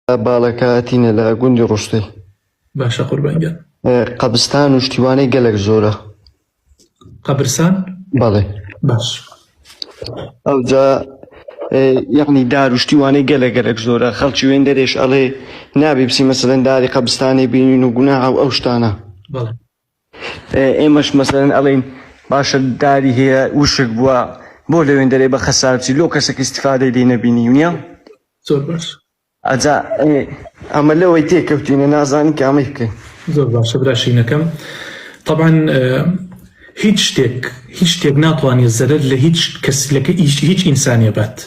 باڵەکایەتینە لە گوندی ڕوستەی. باشە قوربان گیان. قەبستان و شتیوانەی گەلەک زۆرە. قەبرسان؟ بەڵێ. باش. ئەوجا یەعنی دار و شتیوانەی گەلەک گەلەک زۆرە خەڵکی وێندەرێش ئەڵێ نابێ بچی مەسەلەن داری قەبستانێ بینین و گوناحە و ئەو شتانە. بەڵێ. ئێمەش مەسەلەن ئەڵێین باشە داری هەیە وشک بووە بۆ لەوێندەرێ بە خەسار بچی لۆ کەسێک ئیستیفادەی لێ نەبینی نییە؟ زۆر باش. ئەجا ئەمە لەوەی تێکەوتینە نازانین کامەی بکەین. زۆر باشە برا شینەکەم تەبعەن هیچ شتێک هیچ شتێک ناتوانێت زەرەر لە هیچ کەس لە هیچ ئینسانێ بات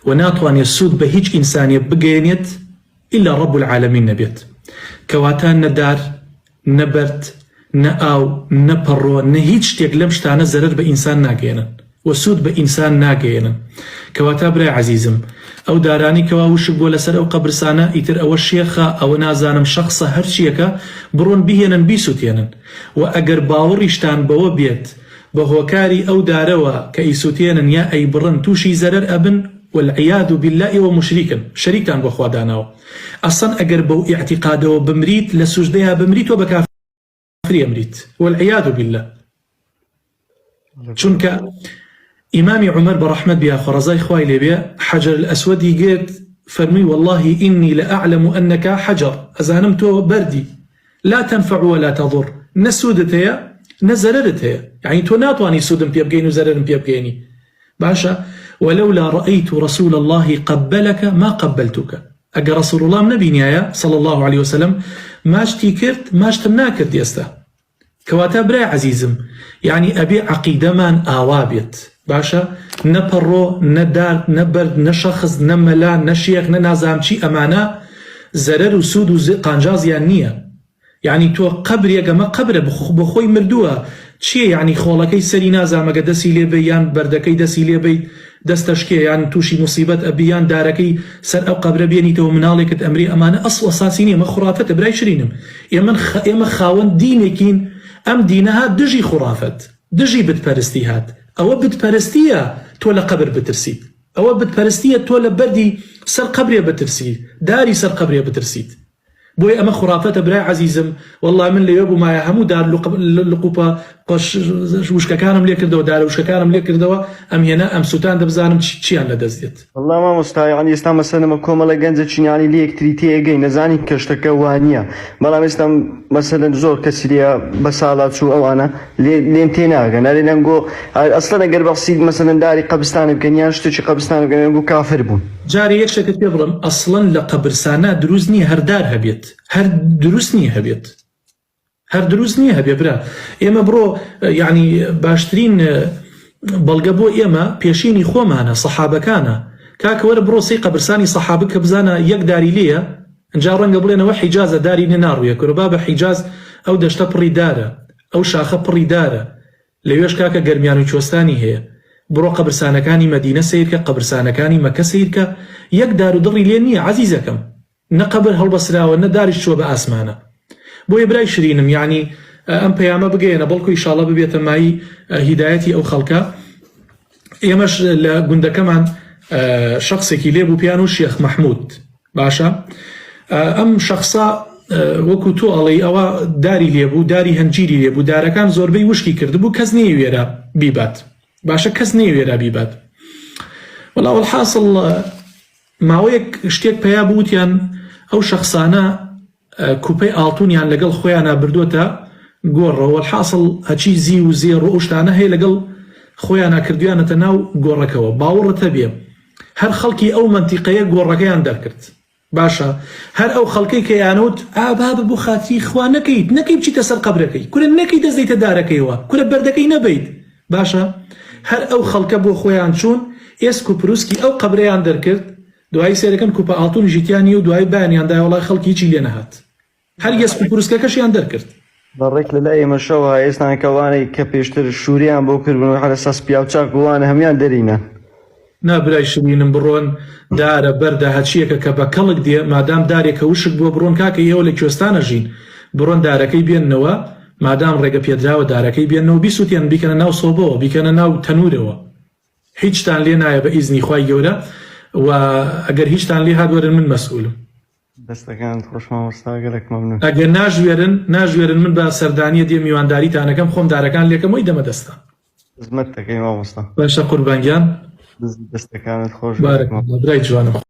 و ناتوانێت سوود بە هیچ ئینسانێ بگەیەنێت ئیلا ڕەب العالمین نەبێت کەواتە نە دار نە بەرد، نە ئاو، نە پەڕۆ، نە هیچ شتێک لەم شتانە زەرەر بە ئینسان ناگەیەنن و سوود بە ئینسان ناگەیەنن. کەواتە برای عەزیزم ئەو دارانەی کەوا وشک بووە لەسەر ئەو قەبرسانە ئیتر ئەوە شێخە، ئەوە نازانم شەخسە هەرچیەکە بڕۆن بیهێنن بیسوتێنن و ئەگەر باوەڕیشتان بەوە بێت بە هۆکاری ئەو دارەوە کە ئەیسوتێنن یا ئەیبڕن توشی زەرەر ئەبن والعیاذ باللە ئێوە موشریکن شەریکتان بۆ خوا داناوە. ئەسڵەن ئەگەر بەو ئیعتیقادەوە بمریت لە سوجدەیا بمری تۆ بە کافری ئەمریت والعیاذ باللە چونکە ئیمامی عومەر بە ڕەحمەت بیا خوا ڕەزای خوای لێ بێ حەجەر الئەسوەدی گرت فەرمووی واللە ئینی لەئەعلەم ئەنەکە حەجەر ئەزانم تۆ بەردی لا تنفع ولا تضر نە سوودت هەیە نە زەرەرت هەیە یعنی تۆ ناتوانی سوودم پێ بگەین و زەرەرم پێ بگەینی باشە ولولا رأیت رسول اللە قبلک ما قبلتک ئەگەر رسول اللەم نەبینیایە صلی اللە علیە وسلم ماچتی کرد ماچتم ناکرد ئێستا کەواتە برای عەزیزم یعنی ئەبێ عەقیدەمان ئاوا بێت باشە نە پەڕۆ نە دار نە بەرد نە شەخس نە مەلا نە شێخ نە نازانم چی ئەمانە زەرەر و سوود و قانجازیان نییە یەعنی تۆ قەبرێک ئەمە قەبرە بۆخۆی مردووە چیە یەعنی خۆڵەکەی سەری نازانم ئەگەر دەسی لێ بەی یان بەردەکەی دەسی لێ بەیت دەستەشکێ یان توشی موسیبەت ئەبی یان دارەکەی سەر ئەو قەبرە بێنیتەوە مناڵێکت ئەمرێ ئەمانە ئەسڵ ئەساسی نیە ئەمە خوڕافەتە برای شرینم ئێمە ئێمە خاوەن دینێکین ئەم دینە هات دژی خوڕافەت دژی بت پەرستی هات ئەوە بت پەرستیە تۆ لە قەبر بترسیت ئەوە بت پەرستیە تۆ لە بەردی سەر قەبرێ بترسی داری سەر قەبرێ بترسیت بۆیە ئەمە خوڕافەتە برای عەزیزم وەڵا من لەوێ بوومایە هەموو دار لقوپە قەش وشکەکانم لێ کردەوە دارە وشکەکانم لێ کردەوە ئەم هێنا ئەم سوتان دەبزانم چیان لە دەست دێت. وەڵا مامۆستا یەعنی ئێستا مەسەلەن ئەمە کۆمەڵە گەنجە چین یەعنی لە یەکتری تێئەگەین ئەزانین کە شتەکە وانیە بەڵام ئێستا مەسەلەن زۆر کەسی لێیە بەساڵا چوو ئەوانە لێ لێم تێناگەن ئەرێ لەنگۆ ئەسڵەن ئەگەر بەخسی مەسەلەن داری قەبرستانی بکەن یان شتێکی قەبرستانی بکەن ئەنگۆ کافر بوون. جارێ یەک شتەکەت پێ بڵێم ئەسڵەن لە قەبرسانا دروست نیە هەر دار هەبێت هەر دروست نیە هەبێت هەر دروست نیە هەبێ برا ئێمە بڕۆ یعنی باشترین بەڵگە بۆ ئێمە پێشینی خۆمانە سەحابەکانە کاکە وەرە بڕۆ سەی قەبرسانی سەحابە کە بزانە یەک داری لێیە ئینجا ڕەنگە بڵێنەوە حیجازە داری لێ ناڕویە کورە بابە حیجاز ئەو دەشتە پڕی دارە ئەو شاخە پڕی دارە لەوێش کاکە گەرمیان و کوێستانی هەیە بڕۆ قەبرسانەکانی مەدینە سەیرکە قەبرسانەکانی مەکە سەیرکە یەک دار و دڕی لێ نییە عەزیزەکەم نە قەبر هەڵبەسراوە نە داریش چووە بە ئاسمانە بۆیە برای شرینم یەعنی ئەم پەیامە بگەیەنە بەڵکو ئیشاڵە ببێتە مایەی هیدایەتی ئەو خەڵکە ئێمەش لە گوندەکەمان شخصێکی لێ بوو پیان و شێخ مەحمود باشە ئەم شخصە وەکو تۆ ئەڵێی ئەوە داری لێبوو داری هەنجیری لێبوو دارەکان زۆربەی وشکی کردبوو کەس نەیوێرا بیبات باشە کەس نەیوێرا بیبات وەڵا وەلحاسڵ ماوەیەک شتێک پەیا بوو وتیان ئەو شەخسانە کوپەی ئاڵتونیان لەگەڵ خۆیانا بردۆتە گۆڕەوە وەلحاسڵ هەچی زیو و زێڕ و ئەو شتانە هەیە لەگەڵ خۆیانا کردویانەتە ناو گۆڕەکەوە باوەڕت هەبێ هەر خەڵکی ئەو مەنتیقەیە گۆڕەکەیان دەرکرد باشە هەر ئەو خەڵکەی کە یانوت ئا بابە بۆ خاتری خوا نەکەیت نەکەی بچیتە سەر قەبرەکەی کورە نەکەی دەست دەیتە دارەکەیەوە کورە بەردەکەی نەبەیت باشە هەر ئەو خەڵکە بۆ خۆیان چوون ئێسک و پروسکی ئەو قەبرەیان دەرکرد دوایی سەیرەکەن کوپە ئاڵتونیشی تیا نیە و دوایی بایانیان دایە وەڵای خەڵکی هیچی لێ نەهات هەر ئێسک و پروسکەکەشیان دەرکرد. بە ڕێک لە لای ئێمەشەوە ئێستا کە ئەوانەی کە پێشتر شوریان بۆ کردبوون و عەلە ساس پیاو چاک و وانە هەموویان دەرینان. نا برای شرینم بڕۆن دارە بەردە هەچیەکە کە بە کەڵک دێ مادام دارێکە وشک بوە بڕۆن کاکە ئێوە لە کوێستان ئەژین بڕۆن دارەکەی بێننەوە مادام ڕێگە پێدراوە دارەکەی بێننەوە بیسوتێنن بیکەنە ناو سۆبەوە بیکەنە ناو تەنورەوە هیچتان لێ نایە بە ئیزنی خوای گەورە و ئەگەر هیچتان لێ هات وەرن من مەسئولم. دەستەکانت خۆش مامۆستا گەلەک مەمنون. ئەگەر ناژوێرن ناژوێرن من بە سەردانیە دێم میوانداریتانەکەم خۆم دارەکان لێکەم وەی دەمە دەستان. خزمەت دەکەی مامۆستا. باشە قوربان گیان. دەستەکانت خۆش گەلەک بارک مەمنون. اللە برای جوانم.